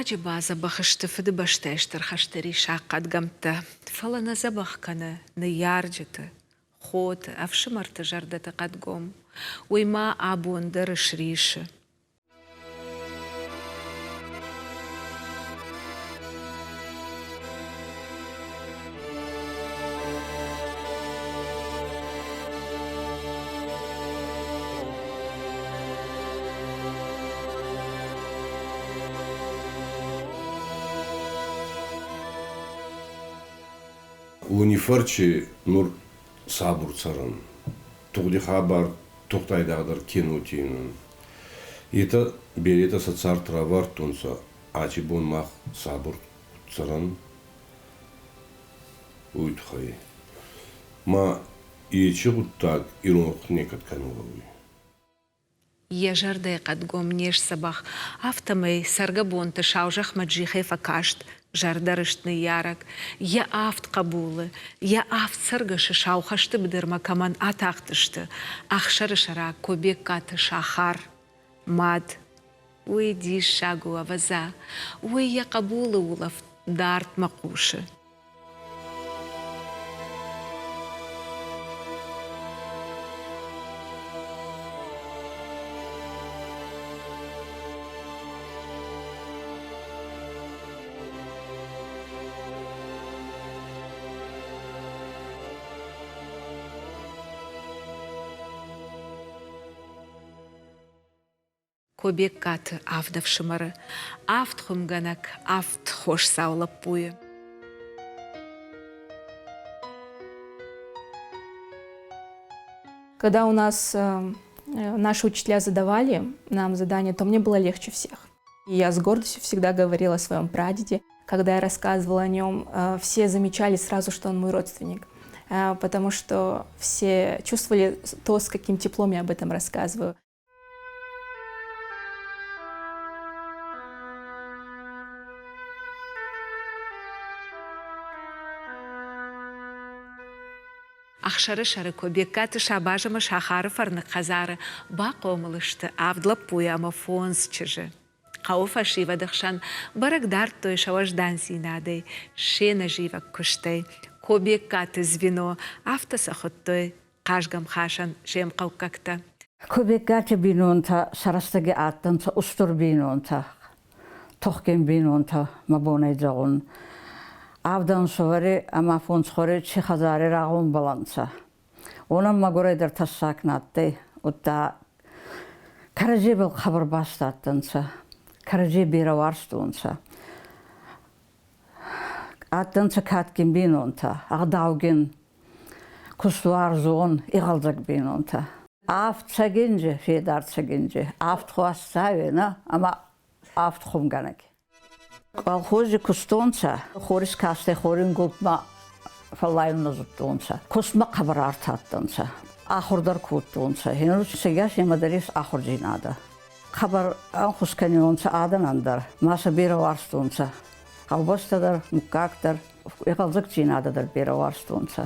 Раджы бадзӕбӕх сты Фыдыбӕстӕйы Стыр хӕсты риссаг хъӕдгӕмттӕ, фӕлӕ нӕ дзӕбӕх кӕны ныййарджыты, хоты, ӕфсымӕрты зӕрдӕты хъӕдгом. Уый ма абон дӕр срисы. Уони фӕрци нур сабур цӕрӕн. Тугъди хабар тугъд айдагъдӕр киноти инун. Етӕ беретӕ сӕ цард равардтонцӕ, аци бон мах сабур цӕрӕн, уой туххӕй. Ма ечи гъуддаг иронх некӕд кӕнун гъӕуй. Йӕ зӕрдӕйы хъӕдгом не сдзӕбӕх, афтӕмӕй цӕргӕбонты сау зӕхмӕ джихӕй фӕкаст зӕрдӕрыст ныййарӕг, йӕ авд хъӕбулы, йӕ авд цӕргӕсы сау хӕсты быдырмӕ кӕмӕн атахтысты, ӕхсӕрысӕраг Кобегкаты Сахар, мад. Уый диссаг у, ӕвӕдза, уый йӕ хъӕбулы улӕфт дардмӕ хъусы. Кобегкаты авд ӕфсымӕры, авд хуымгӕнӕг, авд хосдзау лӕппуйы. Когда у нас наши учителя задавали нам задания, то мне было легче всех. И я с гордостью всегда говорила о своем прадеде. Когда я рассказывала о нем, все замечали сразу, что он мой родственник, потому что все чувствовали то, с каким теплом я об этом рассказываю. Ӕхсӕрысӕры Кобегкаты Сабаз ӕмӕ Сахары фӕрныг хӕдзары бахъомыл сты авд лӕппуйы ӕмӕ фондз чызджы. Хъӕуы фӕсивӕды хсӕн бӕрӕг дардтой сӕ уӕздандзинадӕй, се нӕзивӕг куыстӕй. Кобегкаты звено, афтӕ сӕ хуыдтой хъазгӕмхасӕн се мхъӕуккӕгтӕ. Кобегкати бийнонтӕ сӕ рӕстӕги адтӕнцӕ устур бийнонтӕ, тухгин бийнонтӕ, мӕ бон ӕй зӕгъун. Авд ӕнсувӕри ӕма фондз хуӕри ци хӕдзари рагъомбӕл ӕнцӕ. Уонӕн мӕгурӕй дӕр тӕссаг нӕ адтӕй, удта кӕрӕдзебӕл хъӕбӕр баст адтӕнцӕ, кӕрӕдзей берӕ уарзтонцӕ. Адтӕнцӕ кадгин бийнонтӕ, ӕгъдаугин, кустуарзон, игъӕлдзӕг бийнонтӕ. Авд цӕгинджи, федар цӕгинджи, авд хуасдзауи ӕма авд хумгӕнӕг. Колхози кустонцӕ, хорискастӕй хорингултмӕ фӕллайун нӕ зудтонцӕ. Кустмӕ хъӕбӕр арт адтӕнцӕ. Ахур дӕр кодтонцӕ. Гьенур сегас имӕ дӕр ес ахурдзийнадӕ. Хъӕбӕр ӕнхус кӕниуонцӕ адӕнӕн дӕр, ма сӕ берӕ уарзтонцӕ. Гъӕубӕстӕ дӕр, муггаг дӕр, игъӕлдзӕгдзийнадӕ дӕр берӕ уарзтонцӕ.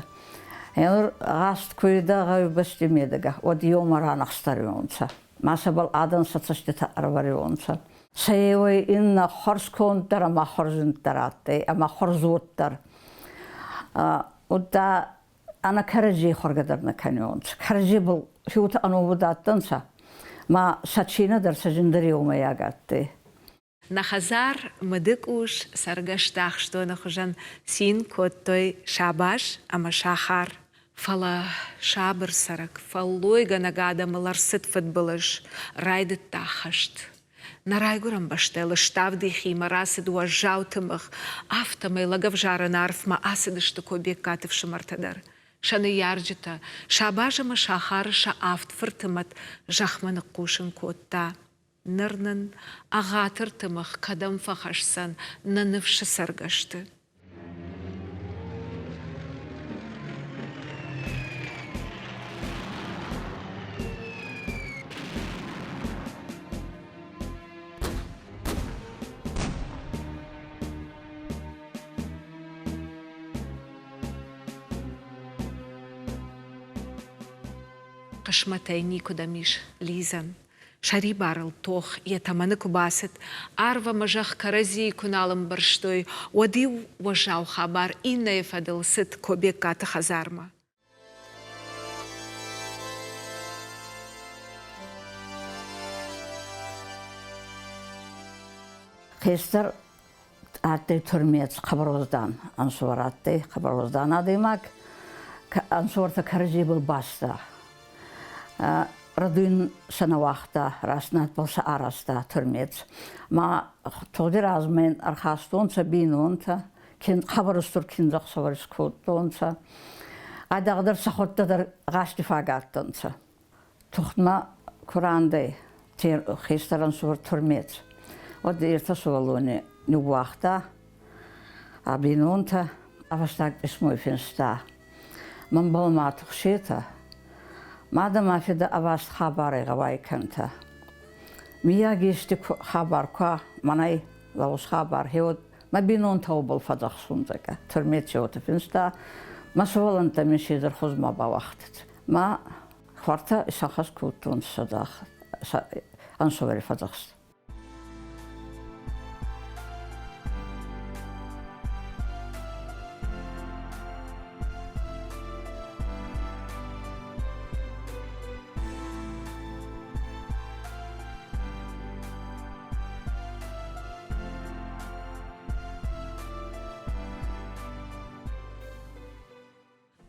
Гьенур гъаст ку уидӕ гъӕубӕсти медӕгӕ, уӕд еумӕ ранӕхстӕриуонцӕ. Ма сӕбӕл адӕн сӕ цӕститӕ ӕрӕвӕриуонцӕ. Сӕ еуей иннӕ хуӕрзконд дӕр ӕма хуӕрзунд дӕр адтӕй ӕма хуӕрзуод дӕр. Удта ӕнӕ кӕрӕдзей хуӕргӕ дӕр нӕ кӕниуонцӕ. Кӕрӕдзебӕл фиутӕ ӕновуд адтӕнцӕ, ма сӕ цийнӕ дӕр сӕ зин дӕр еумӕйаг адтӕй. Нӕ хӕдзар мыдыкъус цӕргӕсты ахстоны хуызӕн цин кодтой Сабаз ӕмӕ Сахар. Фӕлӕ сабыр цӕрӕг, фӕллойгӕнӕг адӕмыл ӕрцыд фыдбылыз, райдыдта хӕст. Нӕ райгуырӕн бӕстӕйыл ставд ихимӕ рацыд уӕззау тымыгъ, афтӕмӕй лӕгӕвзарӕн арфмӕ ацыдысты Кобегкаты фсымӕртӕ дӕр. Сӕ ныййарджытӕ Сабаз ӕмӕ Сахары сӕ авд фырты мӕт зӕхмӕ ныхъхъусын кодта. Ныр нын ӕгъатыр тымыгъ кӕдӕм фӕхӕсдзӕн нӕ ныфсы цӕргӕсты? Хъысмӕтӕй никуыдӕм ис лидзӕн. Сӕрибарыл тох йӕ тӕмӕны куы бацыд, арв ӕмӕ зӕхх кӕрӕдзийы куы нал ӕмбӕрстой, уӕд-иу уӕззау хабар иннӕйы фӕдыл цыд Кобегкаты хӕдзармӕ. Хестӕр адтӕй турмец хъӕбӕруӕздан ӕнсувӕр адтӕй, хъӕбӕруӕздан адӕймаг, ӕнсувӕртӕ кӕрӕдзебӕл баста. Радуин сӕ нӕ уагъта, раст надбӕл сӕ аразта турмец. Ма тугъди размӕ ӕрхастонцӕ бийнонтӕ, хъӕбӕр устур киндзӕхсӕвӕр искодтонцӕ. Айдагъдӕр сӕхуӕдтӕ дӕр гъасти фагӕ адтӕнцӕ. Тугъдмӕ ку рандӕй хестӕр ӕнсувӕр Турмец, уӕд ӕртӕ сувӕллони ниууагъта, ӕ бийнонтӕ ӕ фӕстаг пъисмой финста: Мӕнбӕл ма тухсетӕ, мадӕ ма фидӕ ӕваст хабарӕй гъӕуай кӕнтӕ. Миййаг ести хабар ку уа, мӕнӕй лӕгъуз хабар, гьеуӕд мӕ бийнонтӕ уобӕл фӕдзӕхсун, зӕгъгӕ. Турмец уотӕ финста, мӕ сувӕллӕнттӕ мин седзӕрхуз ма бауагътӕ. Ма хуӕртӕ исӕнхӕст кодтонцӕ ӕнсувӕри фӕдзӕхст.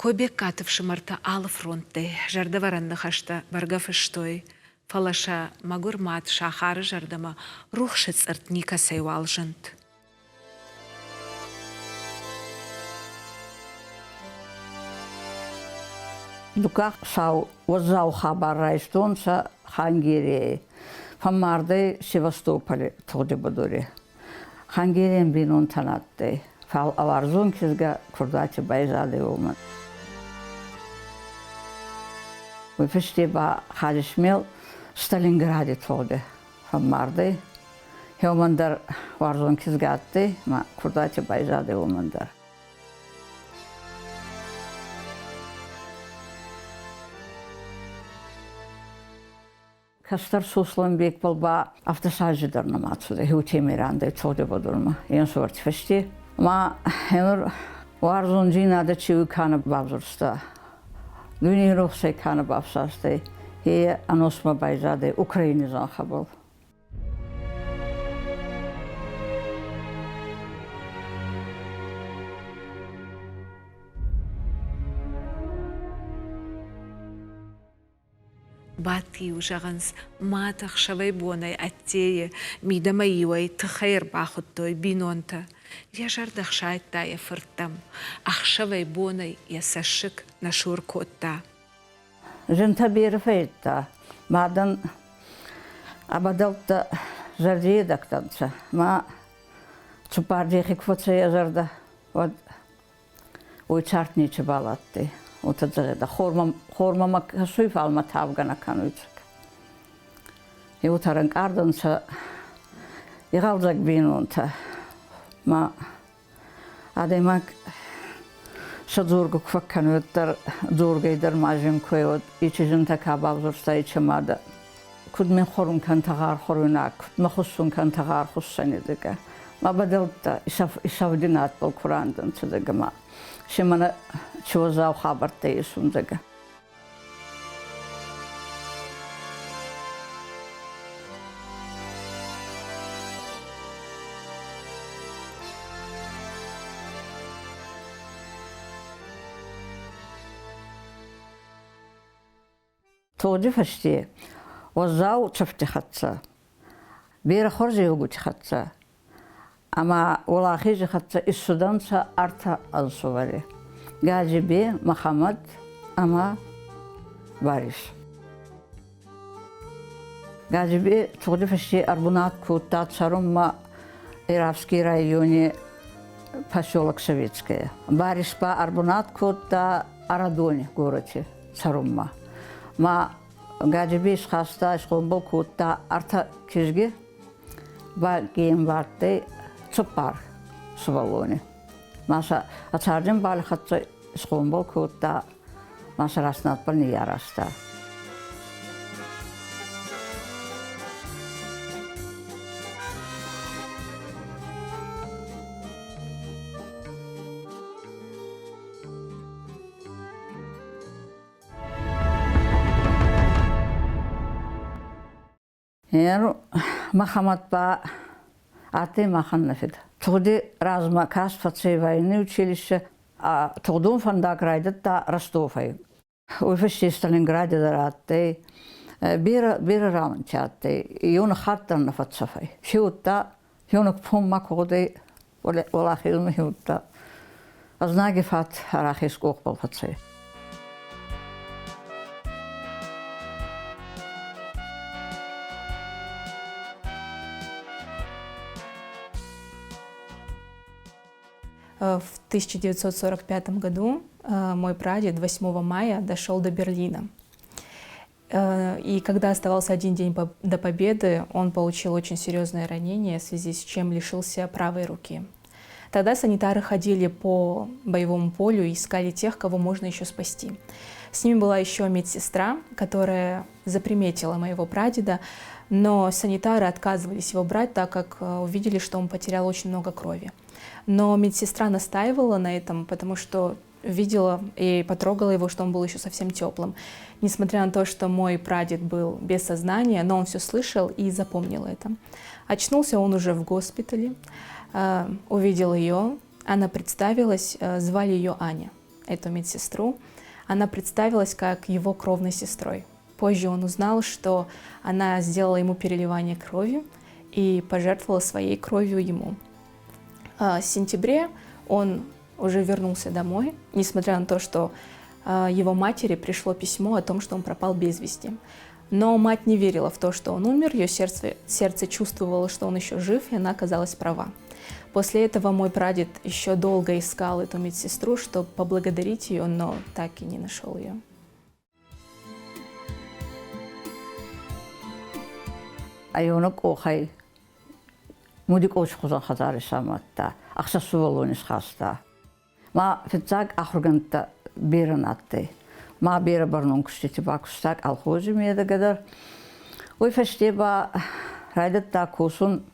Кобегкаты фсымӕртӕ алы фронттӕй зӕрдӕвӕрӕн ныхӕстӕ бӕргӕ фыстой, фӕлӕ сӕ мӕгуыр мад сахары зӕрдӕмӕ рухсы цъыртт никӕцӕйуал зынд. Дуккаг сау уӕззау хабар райстонцӕ Хангерийӕй. Фӕммардӕй Севастополи тугъди будури. Хангерийӕн бийнонтӕн адтӕй, фал ӕ уарзон кизгӕ курдуати байзадӕй уомӕн. Уой фӕсте ба Хаджисмел Сталингради тугъди фӕммардӕй. Гьеуомӕн дӕр уарзон кизгӕ адтӕй, ма курдуати байзадӕй уомӕн дӕр. Кӕстӕр Сосланбекбӕл ба автосази дӕр нӕма цудӕй, еутемей рандӕй цогъди бодурмӕ, енсувӕрти фӕсте. Ма хенур уарзондзийнадӕ чи ка нӕ бавзурста, дуйней рохсӕй ка нӕ бафсастӕй, е ӕносмӕ байзадӕй Украини зӕнхӕбӕл. Бадт-иу, зӕгъынц, мад ӕхсӕвӕй-бонӕй ӕддейы, мидӕмӕ-иу ӕй тыхӕй ӕрбахуыдтой бинонтӕ. Йӕ зӕрдӕ хсайдта йӕ фырттӕм, ӕхсӕвӕй-бонӕй йӕ цӕссыг нӕ сур кодта. Зынтӕ берӕ фӕййидта. Мадӕн ӕ бӕдӕлттӕ зӕрдиедӕгтӕнцӕ. Ма цуппар дехи ку фӕцӕй ӕ зӕрдӕ, уӕд уой цард нечебал адтӕй. Уотӕ зӕгъидӕ, хормӕ ма кӕсуй, фал мӕ тавгӕ нӕ кӕнуй. Еутӕ ӕнкъардӕнцӕ игъӕлдзӕг бийнонтӕ. Ма адӕймаг сӕ дзоргӕ ку фӕккӕнуй, уӕддӕр дзоргӕй дӕр ма зин ку уӕд ечи зинтӕ ка бавзурста, ечи мадӕ. Куд мин хуӕрун кӕнтӕ гъар хуӕруйнаг, куд мӕ хуссун кӕнтӕ гъар хуссӕни, зӕгъгӕ. Ма бӕдӕлттӕ исӕвди надбӕл ку рандӕнцӕ, зӕгъгӕ, ма си мӕнӕ ци уӕззау хабӕрттӕ есун, зӕгъгӕ. Тоджы фӕсте уӕззау цӕфти хӕццӕ, берӕ хуӕрзеугути хӕццӕ ӕма уӕлахези хӕццӕ иссудӕнцӕ ӕртӕ ӕнсувӕри: Гаджибе, Мӕхӕмӕт ӕма Барис. Гаджибе тугъди фӕсте ӕрбунат кодта цӕрунмӕ Ирафский райони поселок Советское. Барис ба ӕрбунат кодта Арадони горӕти цӕрунмӕ. Ма Гаджибе исхаста, исгъомбӕл кодта ӕртӕ кизги, ба геймвардтӕй цуппар сувӕллони. Ма сӕ ӕ бали хӕццӕ исгъомбӕл кодта, ма сӕ раст надбӕл ниййаразта. Мӕхӕмӕт ба адтӕй махӕн нӕ фидӕ. Тугъди размӕ каст фӕцӕй военный училище, а тугъдон фӕндаг райдӕдта Ростовӕй. Уой фӕсте Сталингради дӕр адтӕй, берӕ, берӕ рауӕнти адтӕй. Еунӕг хатт дӕр нӕ фӕццӕф ӕй. Хеудта, еунӕг пом ма ку гъудӕй, уӕлахезмӕ хеудта. Ӕзнаги фат ӕ рахес къохбӕл фӕцӕй. В 1945 году мой прадед 8 мая дошел до Берлина. И когда оставался один день до победы, он получил очень серьезное ранение, в связи с чем лишился правой руки. Тогда санитары ходили по боевому полю и искали тех, кого можно еще спасти. С ними была еще медсестра, которая заприметила моего прадеда, но санитары отказывались его брать, так как увидели, что он потерял очень много крови. Но медсестра настаивала на этом, потому что видела и потрогала его, что он был еще совсем теплым. Несмотря на то, что мой прадед был без сознания, но он все слышал и запомнил это. Очнулся он уже в госпитале, увидел ее, она представилась, звали ее Аня, эту медсестру. Она представилась как его кровной сестрой. Позже он узнал, что она сделала ему переливание крови и пожертвовала своей кровью ему. В сентябре он уже вернулся домой, несмотря на то, что его матери пришло письмо о том, что он пропал без вести. Но мать не верила в то, что он умер, ее сердце чувствовало, что он еще жив, и она оказалась права. После этого мой прадед еще долго искал эту медсестру, чтобы поблагодарить ее, но так и не нашел ее. Айона къохӕй муди къоси хузӕн хӕдзар исамадта, ӕхсӕз сувӕллони схаста. Ма фиццаг ахургӕндтӕ берӕ на адтӕй. Ма берӕ бӕрнон кустити бакуста колхози медӕгӕ дӕр. Уой фӕсте ба райдӕдта косун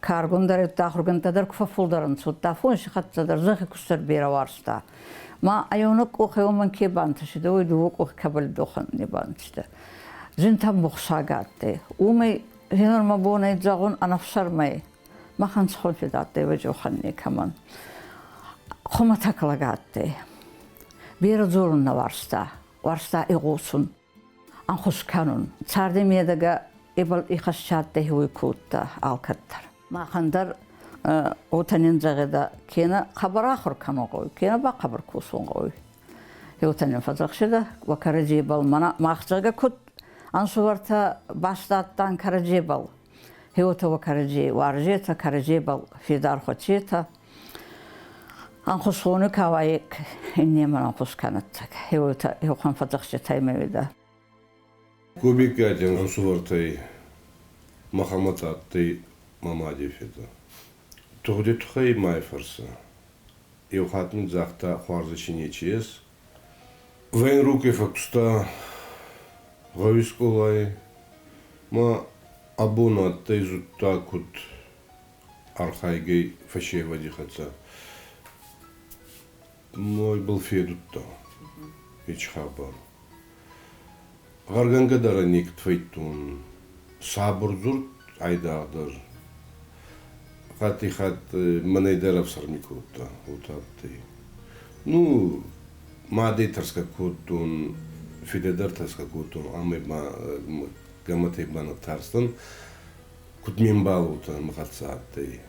каргундӕр ахургӕндтӕ дӕр ку фӕффулдӕр ӕнцӕ, удта фонси хӕццӕ дӕр зӕнхи куст дӕр берӕ уарзта. Ма ӕ къохӕй уомӕн ке бантӕсидӕ, уой дууӕ къохи кӕбӕл дохӕн не бантӕсидӕ. Зинтӕ бухсаг адтӕй. Уомӕй гьенур мӕ бон ӕй зӕгъун ӕнӕфсӕрмӕй. Махӕн цӕхуӕн федадтӕй уӕджохӕн некӕмӕн. Хумӕтӕг лӕг адтӕй. Берӕ дзорун нӕ уарзта, уарзта игъосун, ӕнхус кӕнун. Царди медӕгӕ ибӕл ихӕсчи адтӕй уой кодта алкӕддӕр. Махӕн дӕр уотӕ нин зӕгъидӕ, кенӕ хъӕбӕр ахур кӕнун гъӕуй, кенӕ ба хъӕбӕр косун гъӕуй. Уотӕ нин фӕдзӕхсидӕ, уӕ кӕрӕдзебӕл мӕнӕ мах зӕгъгӕ куд ӕнсувӕртӕ баст адтан кӕрӕдзебӕл. Уотӕ уӕ кӕрӕдзей уарзетӕ, кӕрӕдзебӕл федар хуӕцетӕ. Ӕнхусгъони ка уайек, иннемӕн ӕнхус кӕнӕд. Уотӕ еухан фӕдзӕхститӕй мӕ уидӕ. Кубиккати ӕнсувӕртӕй Мӕхӕмӕт адтӕй мӕ мади фидӕ. Тугъди туххӕй май фӕрсӕ. Еу хатт мин загъта, хуарз си нечи ес. Военруки фӕккуста гъӕуи скъолай ма абон адтӕй зудта куд архайгӕй фӕсевӕди хӕццӕ. Мой был федудта ечи хабар. Гъӕргӕнгӕ дӕр некӕд фӕйдтон. Сабур дзурд айдагъдӕр. Хатти-хатт мӕнӕй дӕр ӕфсӕрми кодта, уотӕ адтӕй. Ну, мадӕй тӕрсгӕ кодтон, фидӕ дӕр тӕрсгӕ кодтон, ӕма ма гӕмӕтӕй ба нӕ тарстӕн. Куд ме мбал уотӕ мӕ хӕццӕ адтӕй.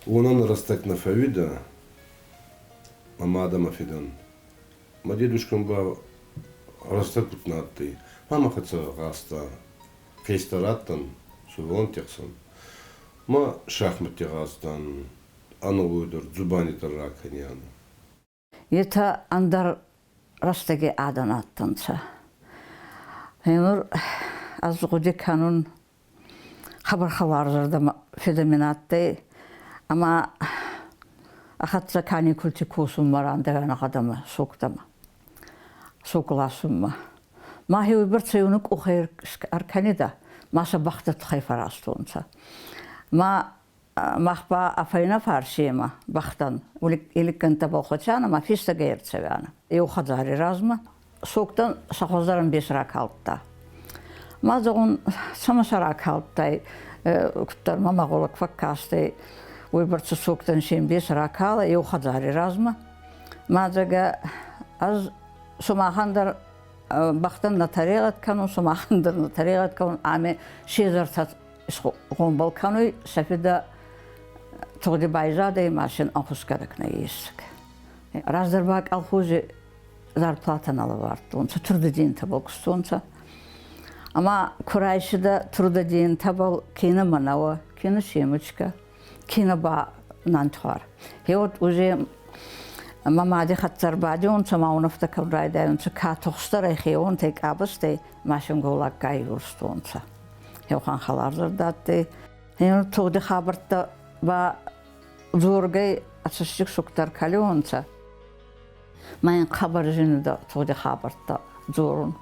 Уонӕн рӕстӕг нӕ фӕууидӕ, мӕ мадӕ мӕ фидӕн. Мӕ дедушкӕн ба рӕстӕг куд нӕ адтӕй. Ма мӕ хӕццӕ гъазта. Хестӕр адтӕн, сувӕллӕнтти хсӕн. Ма шахматти гъазтан, ӕнӕуой дӕр дзубанди дӕр ракӕнианӕ. Етӕ ӕндӕр рӕстӕги адӕн адтӕнцӕ. Гьенур ӕз гъуди кӕнун хъӕбӕр хӕларзӕрдӕ фидӕ мин адтӕй ӕма ӕ хӕццӕ каникулти косунмӕ рандӕ гъӕдӕмӕ сугтӕмӕ, суг ласунмӕ. Ма хеуйбӕрцӕ еунӕг къохӕй ӕркӕнидӕ, ма сӕ бӕхтӕ туххӕй фӕразтонцӕ. Ма мах ба афӕйнӕ фарсемӕ бӕхтӕн иликкӕнтӕбӕл хуӕцианӕ ма фистӕгӕй ӕрцӕуианӕ. Еу хӕдзари размӕ согтӕн сӕ хуӕздӕр ӕмбес ракалдта. Ма зӕгъун, цӕмӕ сӕ ракалдтай, куддӕр мӕмӕ гъолӕг фӕккастӕй, уойбӕрцӕ согтӕн се мбес ракала еу хӕдзари размӕ. Ма зӕгъгӕ, ӕз сумахӕн дӕр бӕхтӕн нӕ тӕрегъӕд кӕнун, сумахӕн дӕр нӕ тӕрегъӕд кӕнун, ами седзӕртӕ исгъомбӕл кӕнуй, сӕ фидӕ тугъди байзадӕй ма син ӕнхусгӕнӕг нӕййес. Раздӕр ба колхози зарплатӕ нӕ лӕвардтонцӕ, трудоденьтӕбӕл кустонцӕ. Ӕма ку райсидӕ трудоденьтӕбӕл кенӕ мӕнӕуӕ, кенӕ семечкӕ, кенӕ ба нантхуар. Гье вот уже мӕ мади хӕццӕ ӕрбадионцӕ ма унафтӕ кӕм райдайунцӕ, ка тухстдӕр ӕй хеуонтӕй, къабӕзтӕй ма син голлаггай ивурстонцӕ. Еухан хӕларзӕрдӕ адтӕй. Тугъди хабӕрттӕ ба дзоргӕй цӕстик сугтӕ ӕркалионцӕ. Ма ин хъӕбӕр зин тугъди хабӕрттӕ дзорун.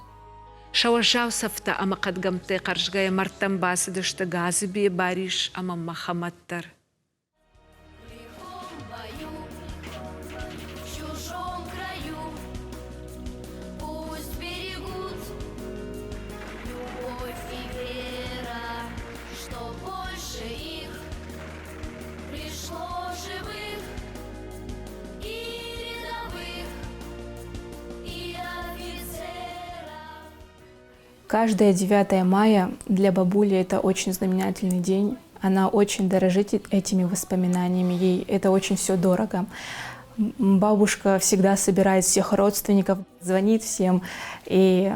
Сӕ уӕззау цӕфтӕ ӕмӕ хъӕдгӕмттӕй хъӕрзгӕйӕ мӕрдтӕм бацыдысты Гадзыбе, Барис ӕмӕ Мӕхӕмӕт дӕр. Каждое 9 мая для бабули это очень знаменательный день. Она очень дорожит этими воспоминаниями, ей это очень все дорого. Бабушка всегда собирает всех родственников, звонит всем и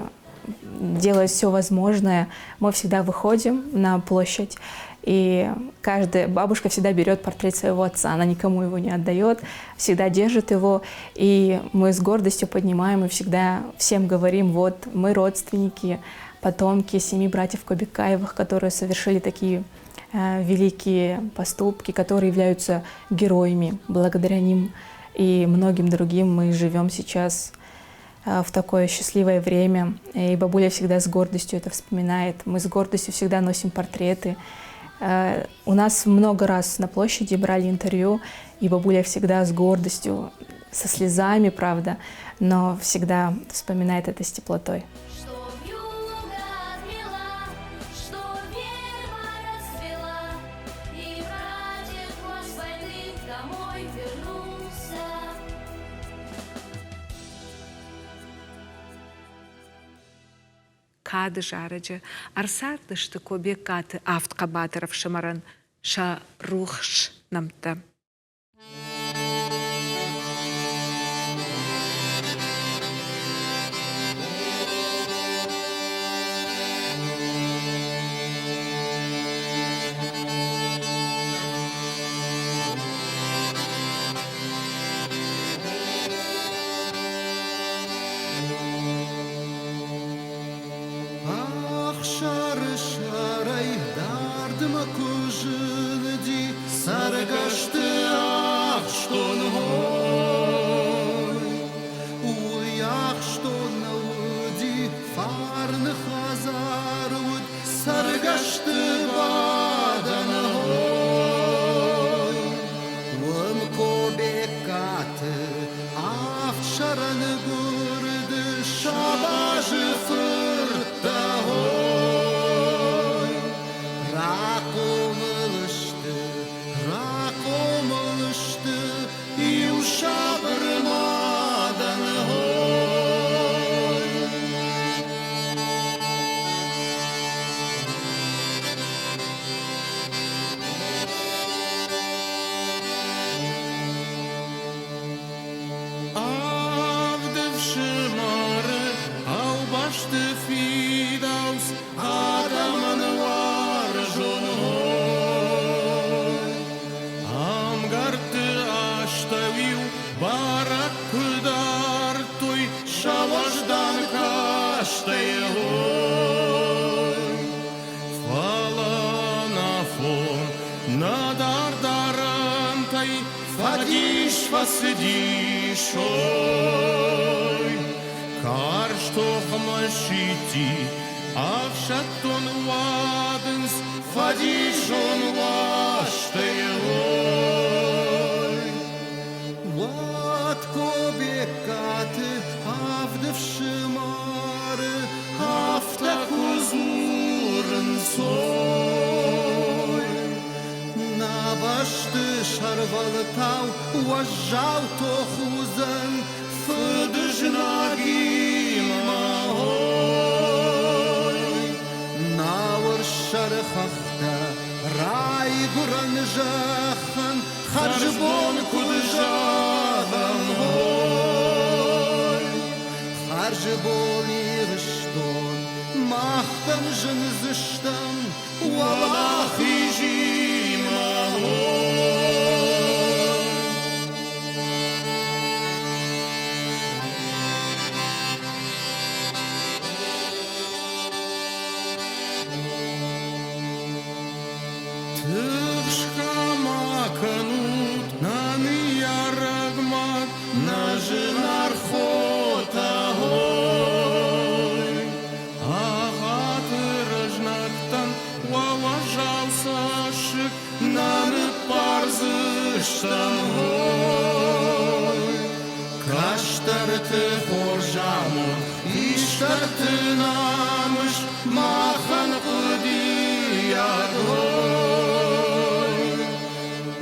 делает все возможное. Мы всегда выходим на площадь, и каждая бабушка всегда берет портрет своего отца, она никому его не отдает, всегда держит его, и мы с гордостью поднимаем и всегда всем говорим, вот мы родственники, потомки семи братьев Кобекаевых, которые совершили такие великие поступки, которые являются героями. Благодаря ним и многим другим мы живем сейчас в такое счастливое время. И бабуля всегда с гордостью это вспоминает. Мы с гордостью всегда носим портреты. У нас много раз на площади брали интервью, и бабуля всегда с гордостью, со слезами, правда, но всегда вспоминает это с теплотой. Кады зарӕджы ӕрцардысты Кобегкаты авд хъӕбатыр ӕфсымӕрӕн сӕ рухс нӕмттӕ. Ӕхсӕрысӕрӕй дардмӕ куы зынди цӕргӕсты ахстон хой, уый ахстон нӕ уыди, фарны хӕдзар уыд цӕргӕсты бадӕн хой. Уым Кобеккаты ӕфсӕрӕны гуырды Сабазы фырттӕ хой. Рахъомыл сты, рахъомыл сты иу сабыр мадӕн хой. Авд ӕфсымӕры хъӕубӕсты фидауц адӕмӕн уарзон хой. Ӕмгӕртты астӕу-иу бӕрӕг куы дардтой сӕ уӕздан кастӕй хой. Фӕлӕ нафон нӕдӕр дарӕнтӕй фӕдис фӕцыдис, ой. Карз тохмӕ сидти ӕфсӕддон уадындз фӕдисон уастӕй, ой. Уӕд Кобеккаты авд ӕфсымӕры афтӕ куы дзурынц. Фыдыбӕсты сӕрвӕлтау уӕззау тох уыдзӕн фыдызнагимӕ. Ой, науырсӕры хӕхтӕ райгуырӕн зӕххӕн хӕрзбон куыд зӕгъӕм, ой, хӕрзбон Ирыстон, мах дӕм зындзыстӕм уӕлахизимӕ. Тыхсгӕ ма кӕнут, нӕ ныййарӕг мад, нӕ зынаргъ хотӕ, ой! Ӕгъатыр ӕзнӕгтӕн уӕ уӕззау цӕссыг нӕ ныппардзыстӕм, ой! Кӕстӕрты хорз амонд, хистӕрты намыс махӕн хъуыдыйад, ой!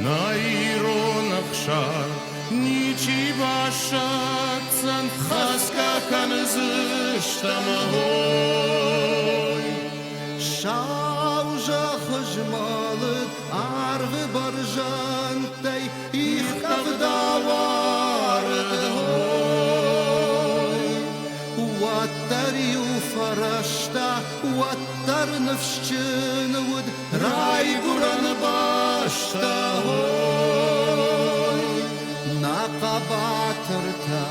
Нӕ ирон ӕхсар ничи басӕтдзӕн, хӕсгӕ кӕндзыстӕм, ой! Сау зӕххы змӕлыд арвы бӕрзӕндтӕй их къӕвда уарыд, ой! Уӕддӕр-иу фӕрӕзта, уӕддӕр ныфсджын уыд райгуырӕн бӕстӕ, ой! Нӕ хъӕбатыртӕ,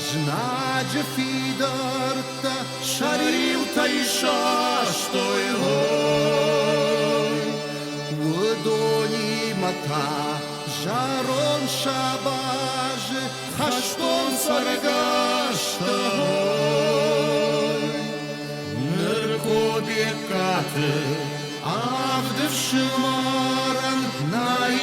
знаджы фидӕрттӕ сӕ риутӕй састой, ой! Уыдонимӕ та зӕронд Сабазы хӕстон цӕргӕстӕ, ой! Ныр Кобегкаты авд ӕфсымӕрӕн нӕй.